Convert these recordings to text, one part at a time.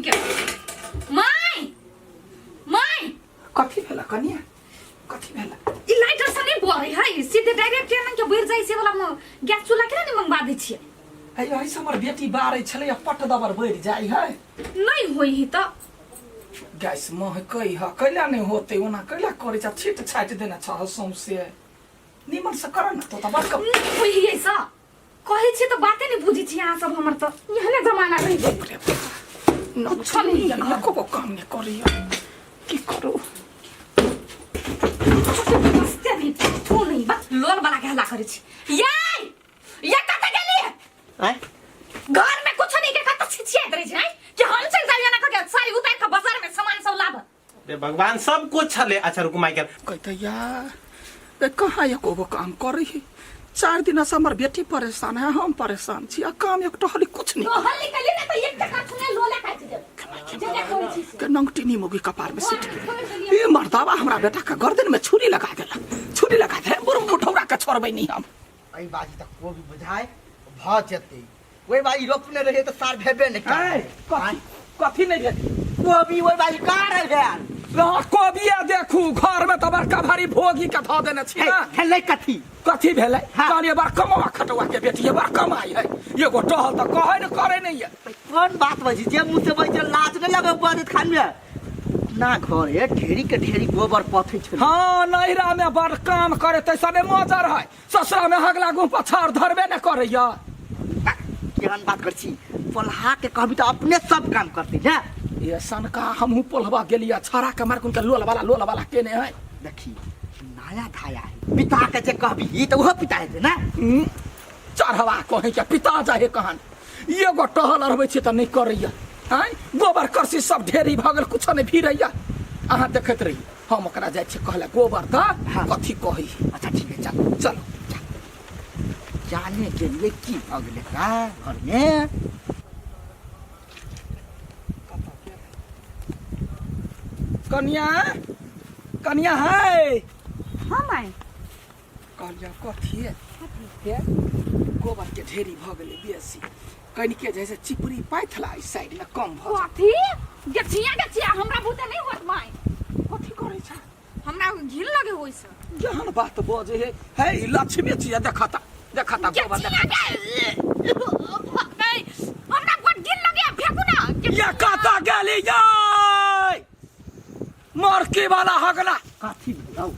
के माय माय कथी भेला कनिया कथी भेला ई लाइटर से नहीं बरे है सीधे डायरेक्ट केना के बढ़ जाय से वाला म गैस चूल्हा के नहीं मंगवा दै छियै है एहि से हमर बेटी बारै छलै आ पट दबर बढ़ि जाइ है नहीं होई है त गैस महकै ह कैला नहि होतै ओना कैला करै छ छीट छाटि देने छह सौंसे निमन से कर न तो त बड़का नहीं होई है ऐसा कहै छी त बाते नहीं बुझै छी अहाँ सब हमर त एहने जमाना रहि गेल कुछो नहीं नहीं एको काम नहि करैया की करू बसते नहीं तू नहीं बस लोन वाला के हल्ला करै छी याय ये कत गेली आँय घर में कुछ नहीं के कत छिछियाइत रहे छै आँय? कि हम चल जाइए ना कके साड़ी उतार के बाजार में सामान सब लाब रे भगवान सब कुछ छले अच्छा रुकू माइकल कहते यार ए कहाँ एको गो काम करै है चार दिन से हमर बेटी परेशान है हम परेशान छी आ काम एक टहली कुछ नहीं तो हल्ली कली ना तो एक टका छुने लोला काट देब जे जे करै छी से। के नंगटी नी मोगी कपार में सिट गेल ए मर्दावा हमरा बेटा के गर्दन में छुरी लगा देला छुरी लगा दे बुरम उठौरा के छोड़बै नहीं हम एहि बाजी तऽ कोबी बुझाय भऽ जेतै ओहि बाजी रोपने रहियै तऽ सार भेबे नहि ऐ, करलै। कथी कथी नहीं भेल कोबी ओहि बाजी कहाँ रहि भेल अहाँ कोबिये देखू घर में तऽ बड़का भारी भोगी के धऽ देने छी हे, ना भेलै कथी कथी भेलै हाँ। कहलियै बड़ कमवा खटवा के बेटी बड़ कमाई है एगो टहल तऽ कहै ने करै नहीं है कोन बात बजी जे मुँह से बजै लाज नहि लगै बजैत खान में अपना घर है ढेरी के ढेरी गोबर पथै छलै हाँ नैहरा में बड़ काम करे तैसने मजर है ससुरा में हगला गुह पछाड़ धरबे ने करैया केहन बात कर छी पोल्हा के कहबी तऽ अपने सब काम करती ने ये सनका हमहू पोलहबा गेलिया छाड़ा के मार के लोल वाला लोल वाला केने है देखी नया धाया है पिता के जे कहबी ई तऽ ओहो पिता हेतै ने हम्म, चढ़वा कहीं के पिता जाहे कहन एगो टहल अरबै छी तऽ नहि करैया आँय गोबर करसी सब ढेरी भऽ गेल कुछो नहि भिरैया अहाँ देखैत रही हम ओकरा जाइ छियै कहले गोबर दऽ हाँ। कथी कहै अच्छा ठीक है चल चलो जाने के लिए की भऽ गेलै का घर में कनिया कनिया है हाँ माय कहलियै कथी हे गोबर के ढेरी भऽ गेलै बेसी कनिके जे है से चिपरी पाथला एहि साइड में कम भऽ जाय कथी गछिया गछिया हमरा बुते नहीं होत माय कथी करै छै हमरा घिन लगे होई से जहन बात बजे हे हे ई लक्ष्मी छियै देखता देखता गोबर गछिया देखता के नहीं हमरा बड घिन लगे फेंकू ना ये कतऽ गेली यै मरकी वाला हगला कथी भेलौ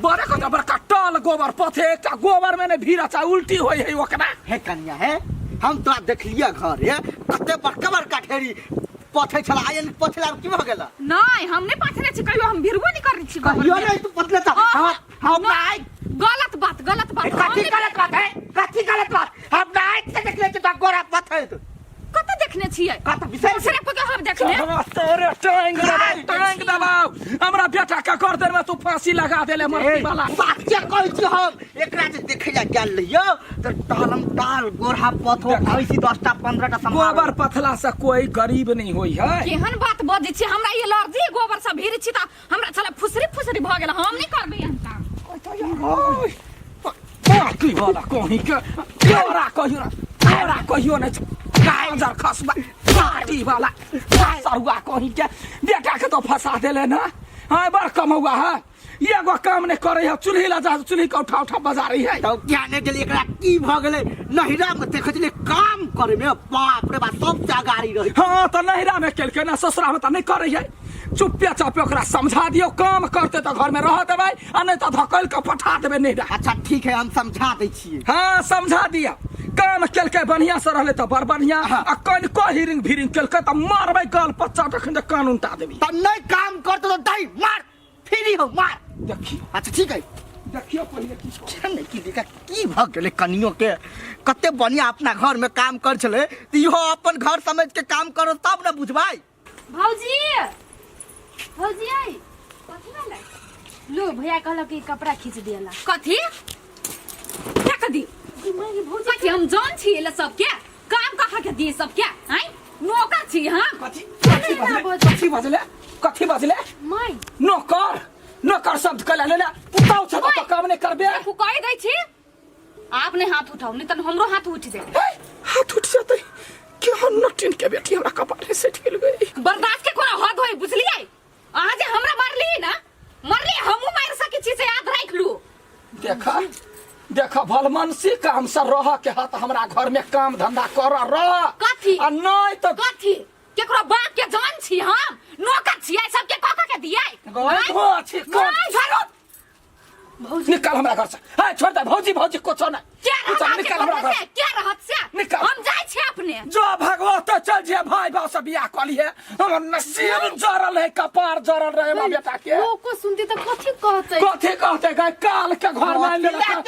बड़े कत बड़का टल गोबर पथे एकटा गोबर में ने भीड़ अच्छा उल्टी होय है ओकरा हे कनिया हे हम तोरा देखलिए घर हे कते बड़का बड़का ढेरी पथै छला आयन पथला की भऽ गेल नहीं हम नहीं पाथने छी कहियो हम भिड़बो नहीं करै छी गोबर कहियो में। नहीं तू पथले त हम हम नहीं, गलत बात गलत बात हम कथी नहीं- गलत बात है कथी गलत बात हम नहीं से देखले छी तो गोरा पथै कतऽ देखने छियै कतऽ बिसरि दूसरे को हम देखने हमरा तोरे टांग दबाव टांग दबाव हमरा बेटा के गर्दन में तू फांसी लगा देले मरती वाला साचे कहै छी हम एकरा जे देखै ला गेल रहियो तऽ टालम टाल गोरहा पथो भैंसी 10टा 15टा सम्हार गोबर पथला से कोई गरीब नहीं होई है केहन बात बजै छी हमरा एलर्जी गोबर से भीड़ छी तऽ हमरा छला फुसरी फुसरी भऽ गेल हम नहि करबै एहन काम ओय, मरती वाला कहीं के तोरा कहियो ना तोरा कहियो नहीं गाजर खसबा पार्टी वाला सरुआ कहीं के बेटा के तो फंसा देले ना हाँ बड़ कमौआ है एगो काम नहीं करे है चूल्ही ला जा चूल्ही के उठा उठा बजा रही है तऽ ज्ञाने गेलै एकरा की भऽ गेलै नहिरा मे देखै छलियै काम करे मे बाप रे बाप सब से अगाड़ी रहै हाँ तो नहिरा में केलकै ना ससुरा में तो नहीं करे है चुप्पे चापे ओकरा समझा दियौ काम करते तो घर में रह देबै आ नहीं तो धकेल के पठा देबै नहिरा अच्छा ठीक है हम समझा दै छियै हाँ समझा दिया काम केलकै बढ़िया से रहले तो बड़ बढ़िया आ कनिको हिरिंग भिरिंग केलकै तो मारबै गाल पच्चा तखन जे कान उनटा देबी तब नहीं काम करते तो दई मार फ्री हो मार देखियो अच्छा ठीक है देखियो पहिले की केहन नहि की देखा की भऽ गेलै कनियो के कते बढ़िया अपना घर में काम कर छलै तऽ इहो अपन घर समझ के काम करो तब ने बुझबै भौजी भौजी आई कथी भेलै लो भैया कहलक कि कपड़ा खींच दियला कथी क्या दी कथी हम जान छी एले सबके काम कहाँ के दिए सबके आइ नौकर छी हम कथी कथी बजले कथी बजले कथी बजले माय नौकर नौकर शब्द कला लेला पुताउ छ त काम नहि करबे देखू कहि दै छी आप नहीं हाथ उठाओ नहीं तो हमरो हाथ उठ जाए हे, हाथ उठ जेतै केहन नटिन के बेटी हमरा कपारे सेट गेल गई बर्दाश्त के कोनो हद होई बुझलियै अहाँ जे हमरा मारली ना मारली हमहूँ मारि सकै छी से याद राखि लू देखा देखा भलमनसी काम से रह के हत हमरा घर में काम धंधा कर रह कथी? आ नहीं तो कथी केकरो बाप के जान छी हम नौकर छियै सबके कऽ कऽ के दियै गई धो छी नहीं, छोड़ू निकाल हमरा घर से हां छोड़ दे भौजी भौजी कुछो नहीं क्या कुछो रहत निकाल हमरा घर से क्या रहत से निकाल। हम जाइ छी अपने जो भगवत चल जे भाई बाप से बियाह कऽ लिए हमर नसीब जरल है कपार जरल रहे हमरा बेटा के लोको सुनती तऽ कथी कहतै कथी कहते गए काल के घर में आनि लेलक।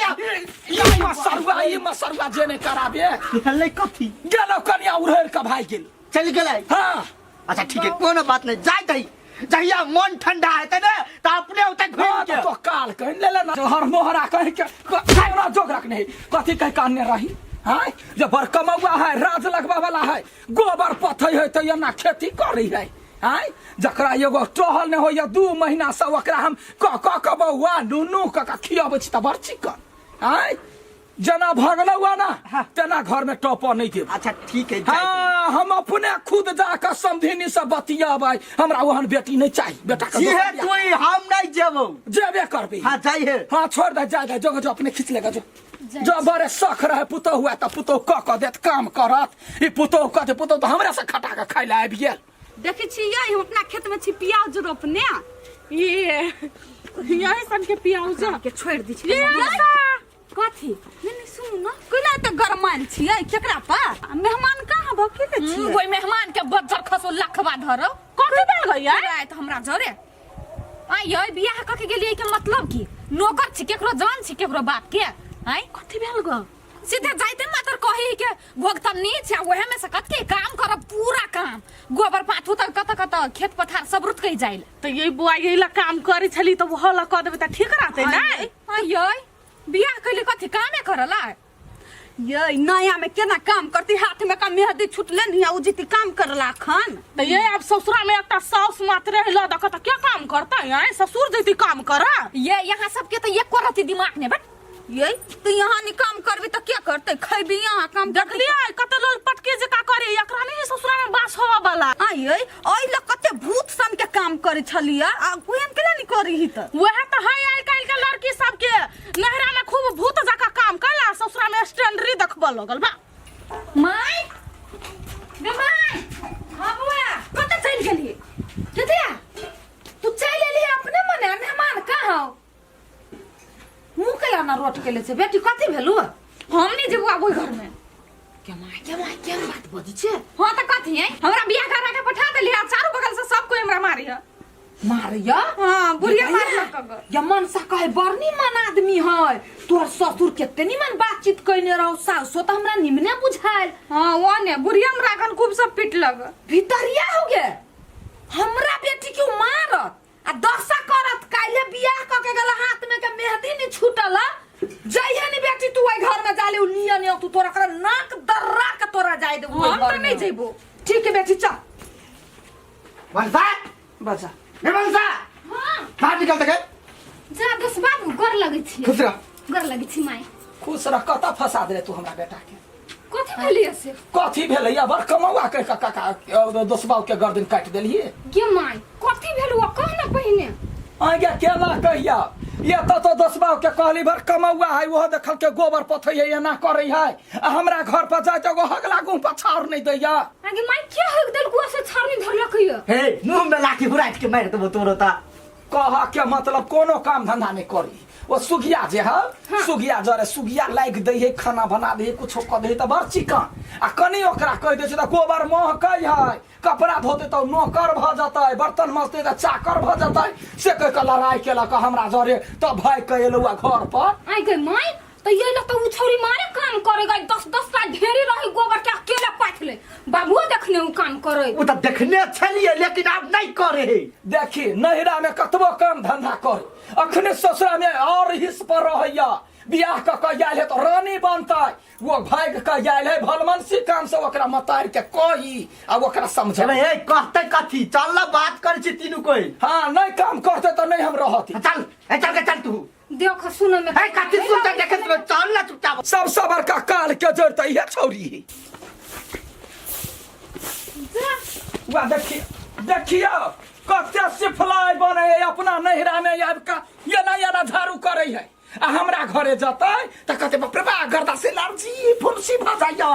ई मसरुआ ई मसरुआ जे नहीं कराबे भेलै कथी गेलो कनिया उड़ेर के भाई गेल चलि गेलै हाँ अच्छा ठीक है कोनो बात नहीं जाय दही जहिया मन ठंडा हेतै ने तऽ अपने ओतऽ घुमि हाँ, के तो काल कह ले लेना हर मोहरा कह के हमरा जोग रखने है कथी कह काने रही हाँ जे बड़ कमौआ है राज लगवा वाला है गोबर पथै है तो एना खेती करी है आय जकरा एगो टहल नहि होइए 2 महीना से ओकरा हम क क क बौआ नुनू क क खियाबै छी तऽ बड़ चिकन आय जेना भगलौ ना तेना घर में टप नहीं देब अच्छा ठीक है जाय दही। हाँ हम अपने खुद जाकर समधिनी से बतियाबै हमरा ओहन बेटी नहीं चाहिए बेटा के जी दोसर है बियाह। तू हम नहीं जेबौ जेबे करबी हाँ जाय है हाँ छोड़ दे जाय दे जो जो अपने खींच लेगा जो जो बड़े शख रहे पुतोह हुआ तऽ पुतोह कऽ कऽ देत काम करत ई पुतोह कऽ दे पुतोह तऽ हमरा से खटा कऽ खाइ लए आबि गेल देखै छियै हम अपना खेत में छी प्याज रोपने ये यही सबके प्याज के छोड़ि दै छी ये आशा कथी नहीं नहीं सुनू ना कोना तऽ गरमायल छियै केकरा पर आ मेहमान कहाँ भऽ के छियै ओहि मेहमान के बज्जर खसो लखवा धरो कथी भेल गई यार आय तऽ हमरा जरे आ यै बियाह कऽ के गेलियै के मतलब की नौकर छी केकरो जान छी केकरो बाप के आय कथी भेल गो सीधे जाइते मात्र कही के भोगतनी छै ओहे में से कत के काम करब पूरा काम गोबर पाथू तक कत कत खेत पथार सब रुत के जाइल तऽ ये बुआ यही ला काम करै छली तऽ वह ला कऽ देबै तऽ ठीक रहतै ने आय बियाह कैले कथी कामे करला ये नया में केना काम करती हाथ में का मेहंदी छुटले नहीं आ उ जीती काम करला अखन तऽ ये आब ससुरा में एकटा साउस मात्र रहला दक तऽ क्या काम करतै आय ससुर जैती काम करा ये यहाँ सबके तो एको रति दिमाग नहीं बट ये तो यहाँ नहीं काम करबी तो क्या करते खैबी यहाँ काम देखलियै कते लोल पटके जका करे एकरा नहीं ससुरा में बास होवा वाला आ ये ओइ ल कते भूत सन के काम करे छलिया आ कोइन केला नहीं करी ही त वएह तऽ है आइ काल्हि के लड़की सबके नहरा में खूब भूत जका काम कैला ससुरा में स्टैंडरी देखबऽ लगल बा माय गे माय हां बुआ कत चल गेली ददिया तू चल एली अपने मने मेहमान कहाँ हो मुँह केला ना रोट केले छै बेटी कथी भेलु हम नहीं जेबो आब ओहि घर में के माय के माय के बात बजै छै हां त कथी है हमरा बियाह करा के पठा देली आ चारू बगल से सब कोई हमरा मारिय मारिय हां बुढ़िया मारलक ग या मनसा कहे बड़ निमन आदमी है तोहर ससुर केते निमन बातचीत कइने रहो सासो त हमरा निमने बुझायल हां वो ने बुढ़िया हमरा अखन खूब सब पिटलक भितरिया हो गे हमरा बेटी क्यों मारत आ दशा करत काल्हे बियाह क के गेल हाथ में के मेहंदी नहीं छूटल जइहे नी बेटी तू ओइ घर में जाले उ नियन नियन तू तोरा कर नाक दर्रा के तोरा जाय देबो हम त नहीं जइबो ठीक है बेटी चल मनसा बजा हे मनसा हां बाहर निकल तक जा दस बाबू गोर लगै छी खुश रह गोर लगै छी माय खुश रह कतऽ फंसा देले तू हमरा बेटा के कथी भेलियै से कथी भेलै या बड़ कमौआ कहि कऽ काका दोसबाउ के गर्दन काटि देलियै गे माय कथी भेल हुआ कह ना पहिने आगे केना कहिया ये तो तो दोसबाउ के कहली भर कमौआ है ओहो देखल के गोबर पथै है एना करै है आ हमरा घर पर जाय तऽ एगो हगला गुह पर छाउर नहि दैया आगे माय के हक देलकू से छाड़नी धरलक ये हे मुंह में लाठी हुराट के मारि देबो तोरो ता कह के मतलब कोनो काम धंधा नहीं करी ओ सुगिया जे है हाँ। सुगिया जरे सुगिया लाग दै है खाना बना दे है कुछो क दे है त बड़ चिकन आ कनी ओकरा कह दे छै त गोबर महकै है कपड़ा धोते त नौकर भ जतै बर्तन मजते त चाकर भ जतै से कह के लड़ाई केलक हमरा जरे त भाग के एलौ घर पर आई गई माय तो ये लोग तो उ छौरी मारे काम करे गई दस दस टा ढेरी रही गोबर के अकेले पाथ ले बाबुओ देखने उ काम करे ओ तऽ देखने छलियै लेकिन आब नहि करे है देखी नैहरा में कतबो काम धंधा कर अखने ससुरा में और हिस्स पर रहैया बियाह क के आयल है तो रानी बनतै वो भाग के आयल है भलमनसी काम से ओकरा मतार के कही आ ओकरा समझे ए कहते कथी चल ना बात करै छी तीनू कोई हाँ नहीं काम करते तो नहीं हम रहती चल ए चल के चल तू देख सुन में ए कथी सुनते देखे चल ना चुपचाप सबसे बड़का काल के जड़ तो इहे छौरी है। वएह देखिए देखियौ कते सिफलाइ बनै है अपना नैहरा में आबि कऽ एना एना झाड़ू करै है आ हमरा घरे जतै तऽ कहतै बाप रे बा गर्दा से एलर्जी फुंसी भऽ जाइया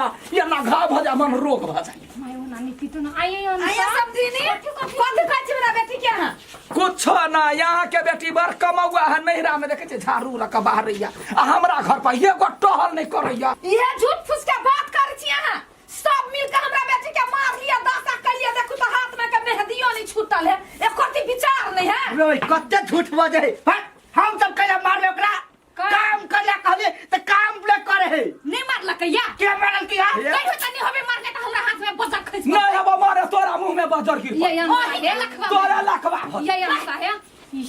एना घाव भऽ जाय मन रोग भऽ जाइया माय ओना नहि पीतो ना आइए आइए समझिनी कथी कहै छी हमरा बेटी के अहाँ कुछो ना यहाँ के बेटी बड़ कमौआ है नैहरा में देखे छियै झाड़ू लऽ कऽ बाहरैया आ हमरा घर पर एगो टहल नहि करैया इहे झूठ फूस के बात करै छी अहाँ सब मिल के हमरा बेटी के मार लिया दासा कर लिया देखू तो हाथ में के मेहदियो नहीं छूटल है एको रत्ती विचार नहीं है रे कते झूठ बजे है हट, हम सब कैला मारले ओकरा काम करला कहले त काम ले करे है नहीं मारलक या के मारल की हा कहियो त नहीं होबे मारले त हमरा हाथ में बजर खसि नहीं हबो मारे तोरा मुंह में बजर गिर ये पड़तौ। ओही के लखवा तोरा लखवा भऽ ये अनसा है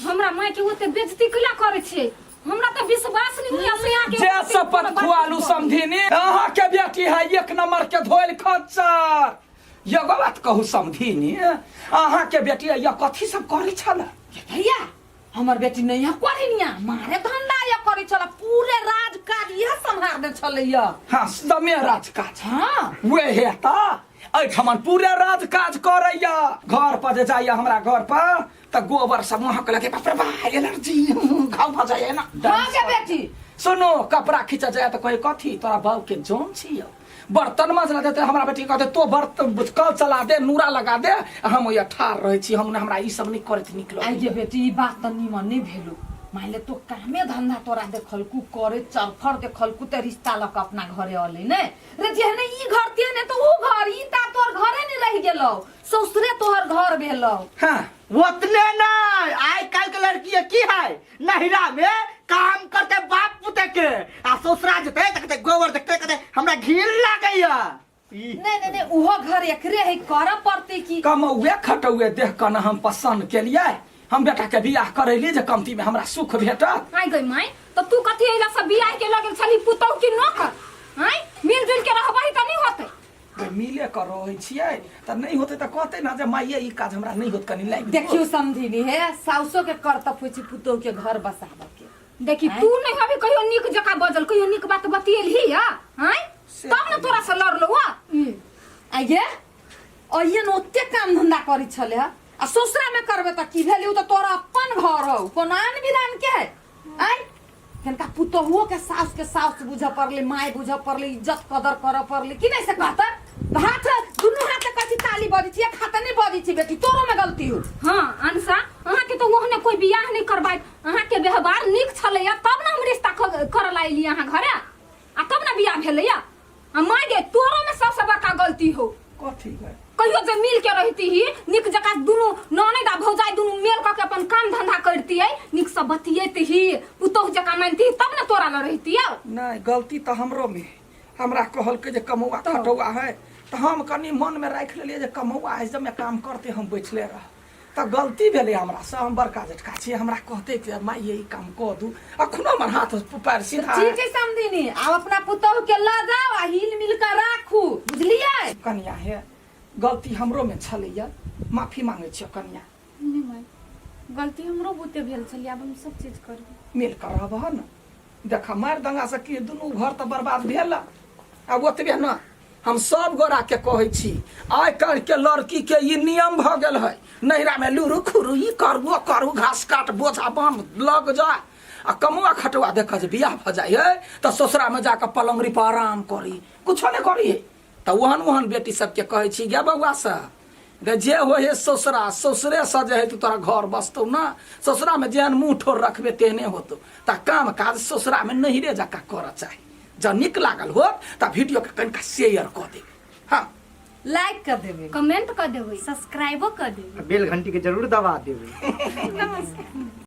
हमरा माय के ओते बेइज्जती कैला करै छियै हमरा तऽ विश्वास नहीं होइया से अहाँ के जे शपथ खुआलू समधिनी अहाँ के बेटी है एक नंबर के धोल खच्चर एगो बात कहू समधिनी अहाँ के बेटी है या कथी सब करै छल भैया हमर बेटी नहीं है करिनिया मारे धंधा या करै छल पूरे राज काज इहे सम्हार दे छलैया हाँ दमे राज काज हाँ वे हेता एहिठमन पूरे राज काज करैया घर पर जे जाइया हमरा घर पर तऽ गोबर सब महक लगे बाप रे बा एलर्जी घाव भऽ जाइए ना हाँ गे बेटी सुनो कपड़ा खींचा जाए तऽ कहे कथी तोरा बाप के जोन छियौ बर्तन मजला देते हमरा बेटी कहते तो बर्तन कल चला दे नूरा लगा दे आ हम ओइया ठाढ़ रहै छी हम हमरा ई सब नहि करैत नीक आई लगैए गे बेटी ई बात तऽ नीमन नहि भेलो मान ले तो कामे धंधा तोरा देखलकू करे चरफर देखलकू तऽ रिश्ता लऽ कऽ अपना घरे अलै ने रे जेहने ई घर तेहने तऽ ऊ घर ई ता तोहर घरे नहि रहि गेलौ ससुरे तोहर घर भेलौ हाँ ओतने नहीं आइ काल्हि के लड़की की है नहिरा में काम करते बाप पुते के आ ससुरा जेते त कहते गोबर देखते कहते हमरा घिन लागैया ई नहीं नहीं नहीं उहो घर एकरे है करऽ पड़तै की कमौए खटौए देख कऽ ने हम पसंद केलियै हम बेटा के बियाह करैली जे कमती में हमरा सुख भेटत आइ गई माय तऽ तू कथी अइला सब बियाह के लगल छली पुतहु की नौकर आइ मिलजुल के रहबही तऽ नहि होतै जे मिले कऽ रहै छियै तऽ नहि होतै तऽ कहतै ने जे माइये ई काज हमरा नहि होत कनि लागि देखियो समधिनी हे साउसो के कर्तव्य होइ छै पुतोह के घर बसाबऽ के देखी तू नहीं हबे कहियो नीक जकाँ बजल कहियो नीक बात बतियेलही या आँय तब ने तोरा से लड़लो आ आइये अहियन ओते काम धंधा करै छलै हँ आ ससुरा में करबे तऽ की भेलै उ तऽ तोरा अपन घर हौ कोनो आन बिरान के है आँय हिनका पुतोहुओ के सास के सास बुझऽ पड़लै माय बुझऽ पड़लै इज्जत कदर करऽ पड़लै कि नहि से कहता हाथ दुनू हाथ से कहै छी ताली बजै छी एक हाथ नहि बजै छी बेटी तोरो में गलती हो हाँ अनसा अहाँके तो ओहने कोई बियाह नहीं करबाय अहाँके व्यवहार नीक छलैया तब ने हम रिश्ता करऽ ला अयली अहाँ घरे आ तब ने बियाह भेलैया आ माय गे तोरो में सबसे बड़का गलती हो कथी गए कहियो जे मिल के रहती ही निक जकाँ दुनू ननैद आ भौजाई दुनू मेल कऽ के अपन काम धंधा करतियै नीक से बतियैत ही पुतोहु जकाँ मानती तब ने तोरा लग रहितियै नहि गलती तऽ हमरो में है। हमरा कहलकै जे कमौआ खटौआ है तऽ हम कनि मनमे राखि लेलियै जे कमौआ है जब काम करते हम बैठले रह तऽ गलती भेलै हमरासँ हम बड़का जेठका छी हमरा कहतै जे माय ई काम कऽ दू अखनो हमर हाथ पैर सीधा ठीक है समधिनी आब अपना पुतोह के लऽ जाओ आ हिल मिल के राखू बुझलियै कनिया हे गलती हमरोमे छलैया माफी मांगै छियौ कनिया नहि माय गलती हमरो बुते भेल छलै आब हम सब चीज करबै मिल कऽ रहबह ने देख मारि दंगासँ की दुनू घर तऽ बर्बाद भेल आब ओतबे ने हम सब गोरा के कहै छी आइ काल्हि के लड़की के ई नियम भऽ गेल है नैहरा में लुरु खुरु ई करू ओ करू घास काट बोझा बान्ह लग जा आ कमुआ खटुआ देख जे बियाह भऽ जाइ है तऽ ससुरा में जाकऽ पलंगरी पर आराम करी कुछो नहि करी है तऽ ओहन ओहन बेटी सबके कहै छी गे बौआ सब गे जे होइ है ससुरा ससुरेसँ जे है तऽ तोरा घर बसतौ ने ससुरामे जेहन मुँह ठोर रखबे तेहने होतौ तऽ काम काज ससुरामे नैहरे जकाँ करऽ चाही जँ नीक लागल हो तऽ वीडियोके कनिका शेयर कऽ देबै हँ लाइक कर देबै कमेंट कऽ देबै सब्सक्राइबो कर देबै बेल घंटी के जरूर दबा देबै नमस्कार।